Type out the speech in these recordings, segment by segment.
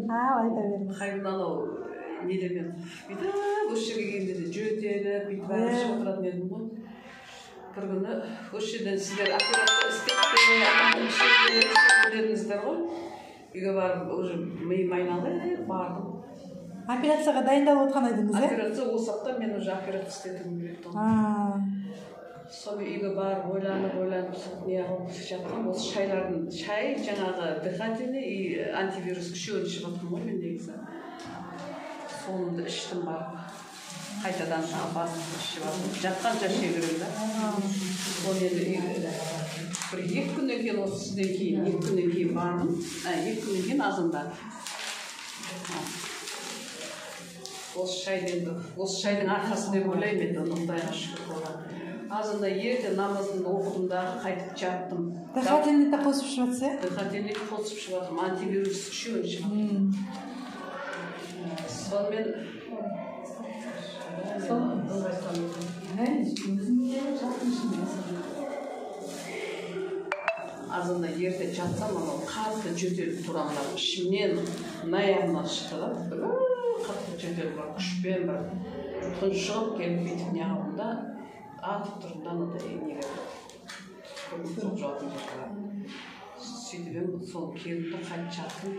Ал, айта беріңіз. Қайын анау нелермен бүйтіп осы жерге келгенде де жөтеліп, бүйтіп бәрі ішіп отыратын едім ғой. Бір күні осы жерден сіздер операция істетпе, дедіңіздер ғой. Үйге барып, уже миым айналып бардым. Операцияға дайындалып отқан едіңіз, иә? Операция осы апта, мен уже операция істетуім керек тұғын. Сонымен үйге барып, ойланып, ойланып, сол не қылып жатқанмын. Осы шайлардың, шай жаңағы дыхательный и антивирус үшеуін ішіп жатырмын ғой мен негізі. Сонымды іштім барып. Қайтадан басып ішіп алдым. Жатқанша іше беремін да. Соны енді бір 2 күннен кейін, осы сізден кейін 2 күннен кейін бардым. 2 күннен кейін азанда. Осы шайды енді, осы шайдың арқасы деп ойлаймын енді, оны Құдайға шүкір болған. Азанда ерте намазымды оқыдым дағы қайтып жаттым. Дыхательный да қосып ішіп жатсыз, иә? Дыхательный қосып ішіп жатырмын, антивирус үшеуін ішіп жатырмын. Сонымен азанда ерте жатсам, анау қатты жөтеліп тұрамын, ішімнен мына аяғымнан шықты да, қатты жөтеліп бір күшпен бір тұншығып келіп бүйтіп не қылдым да, атып тұрдым да анадай неге сол жауатын жерге. Сөйтіп едім, сол келдім де қайтып жаттым.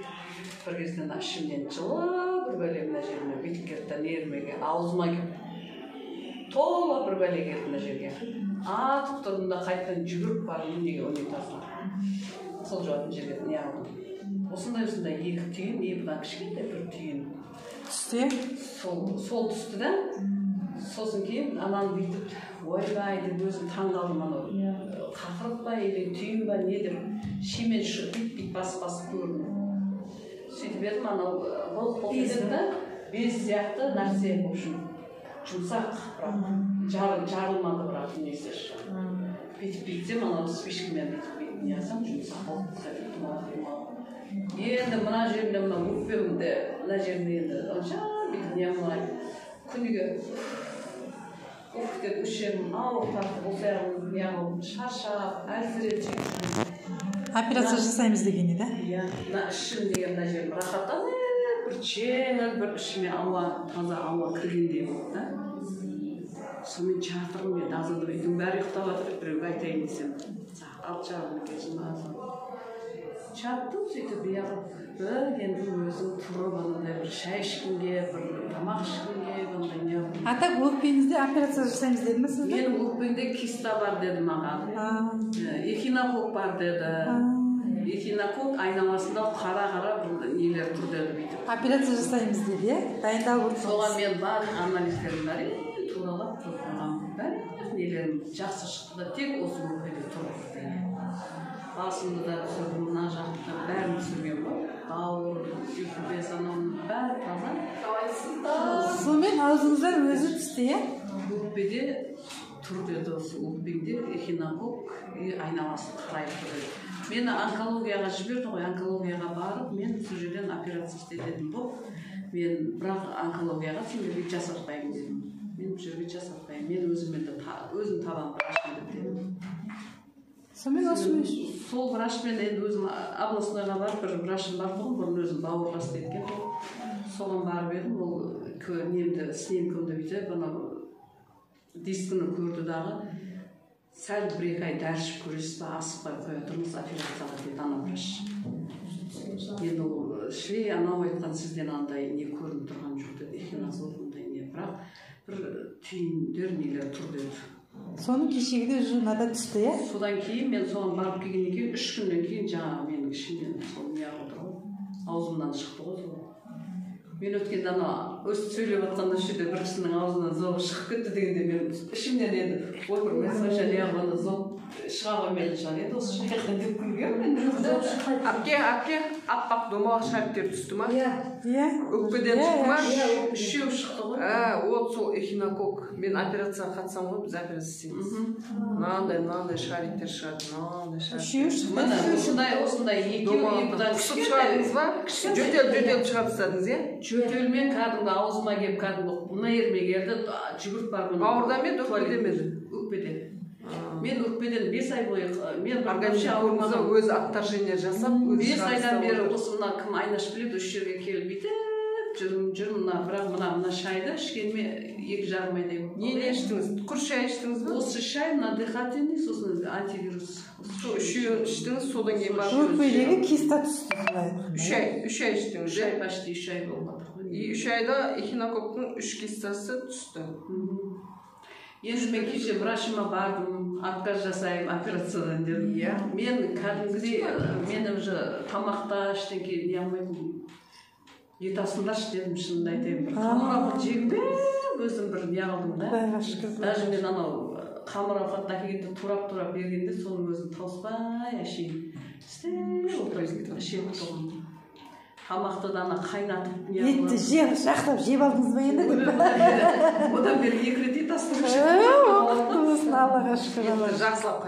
Бір кезде мына ішімнен жылы бір бәле мына жеріме бүйтіп келді да, нервіме, аузыма келіп тола бір бәле келді мына жерге. Атып тұрдым да қайтадан жүгіріп бардым неге, унитазға, сол жуатын жерге не қылдым. Осындай осындай 2 түйін, и бұдан кішкентай бір түйін түсті. Сол түсті да. Сосын кейін ананы бүйтіп ойбай деп өзім таң қалдым, анау қақырық па или түйін ба не деп шимен бүйтіп бүйтіп басып басып көрдім. Сөйтіп едім, анау былқ былқ етеді да, без сияқты нәрсе, в общем, жұмсақ, бірақ жарылмады, бірақ несі. Бүйтіп бүйтсем, анау спичкамен бүйтіп бүйтіп не қылсам, жұмсақ болып кетті, домалақ домалақ. Енді мына жерімде, мына өкпемде, мына жерімде енді онша бүйтіп не қылмай, күніге уф деп үш жерім ауыр тартып, осы аяғым не қылып, шаршап, әлсіреп сөйтіп. Операция жасаймыз деген еді, иә? Мына ішім деген мына жерім рахаттанып, бір жеңіл, бір ішіме ауа, таза ауа кіргендей болды да. Сонымен жатырмын енді, азанда үйдің бәрі ұйықтап жатыр, біреуге айтайын десем, сағат 6:30 кезі азан. Жаттым сөйтіп, неғып бір енді өзім тұрып анандай бір шай ішкім келіп, бір тамақ ішкім келіп, андай не қылып. А так өкпеңізде операция жасаймыз деді ме сізді? Менің өкпемде киста бар деді маған. Эхинококк бар деді. Эхинококк айналасында қара-қара бір нелер тұр деді бүйтіп. Операция жасаймыз деді, иә? Дайындалып отырсыз. Соған мен барлық анализдерім бәрі туралап қойып қойғанмын. Барлық нелерім жақсы шықты да, тек осы өкпеде тұр бірдеңе. Басымды да түсірдім, мына жақты да бәрін түсірген ғой. Бауыр, өкпе, анауының бәрі таза. Сонымен аузыңыздан өзі түсті, иә? Өкпеде тұр деді, осы өкпеңде эхинококк и айналасы қарайып тұр деді. Мені онкологияға жіберді ғой, онкологияға барып, мен сол жерден операция істететін болып, мен бірақ онкологияға сендерге жасатпаймын дедім. Мен бұл жерге жасатпаймын, мен өзім енді өзім табамын врачпын деп дедім. Сонымен осы сол врачпен енді өзім областнойға барып, бір врачым бар тұғын, бұрын өзім бауырға істеткен тұғын. Соған барып едім, ол немді, снимкімді бүйтіп, анау дискіні көрді дағы, сәл 1-2 ай дәрі ішіп көресіз ба, асықпай қоя тұрыңыз операцияға деді ана врач. Енді ол шли, анау айтқан сізден андай не көрініп тұрған жоқ деді, эхинококк ондай не, бірақ бір түйіндер нелер тұр деді. Соның кешегіде уже мынада түсті, иә? Содан кейін мен соған барып келгеннен кейін 3 күннен кейін жаңағы менің ішімнен сол не отыр ғой, аузымнан шықты ғой сол. Мен өткенде ана өстіп сөйлеп жатқанда осы жерде бір кісінің аузынан зоб шығып кетті дегенде мен ішімнен енді ой бір мен сонша не қылғанда зоб шыға қоймайтын шығар енді осы шайға деп күлгенмін мен. Әпке, әпке, аппақ домалақ шариктер түсті ма? Иә. Иә. Өкпеден шықты ма? Иә, үшеу шықты ғой. Вот сол эхинококк. Мен операцияға қатысамын ғой, біз операция істейміз. Мынандай, мынандай шариктер шығады, мынандай шарик. Үшеу шықты. Міне, осындай, осындай екеу, Домалақтан. бұдан Құсып кішкентай. шығардыңыз ба? Кішкентай. Жөтел, жөтеліп шығарып тастадыңыз, иә? Жөтелмен кәдімгі аузыма келіп, кәдімгі мына жеріме келді, жүгіріп барып. Бауырда ма еді, өкпеде ме еді? Өкпеде. Мен өкпеден 5 ай бойы мен бір Организм вообще ауырмадым. өзі отторжение жасап, өзі 5 шығарып айдан тастап бері отыр. Осы мына кім, Айнаш біледі, осы жерге келіп бүйтіп жүрмін, жүрмін мына, бірақ мына шайды ішкеніме 2,5 айдай болып Не қалды. не іштіңіз? Құр шай іштіңіз ба? Осы шай, мына дыхательный, сосын антивирус. Сол үшеуін іштіңіз, содан кейін барып Өкпедегі киста түсті солай айтқанда. 3 ай, 3 ай іштіңіз, 3 иә? ай, почти 3 ай болып жатыр ғой. И 3 айда эхинококктың үш кистасы түсті. Енді мен кеше врачыма бардым, отказ жасаймын операциядан дедім. Мен кәдімгідей, мен уже тамақта ештеңке не алмайтынмын, ет асындаршы дедім, шынымды айтайын, бір қамыр ауқат жегім келіп, өзім бір не қылдым да. Құдайға шүкір. Даже мен анау қамыр ауқатты әкелгенде, турап турап бергенде, соның өзін тауыспай әшейін істеп отырып ішетін тұғым. Тамақты да ана қайнатып не Етті қылып. же жақтап жеп алдыңыз ба енді деп. Одан бері екі рет ет астым. Құтты болсын, Аллаға шүкір, Аллаға. Жақсылап.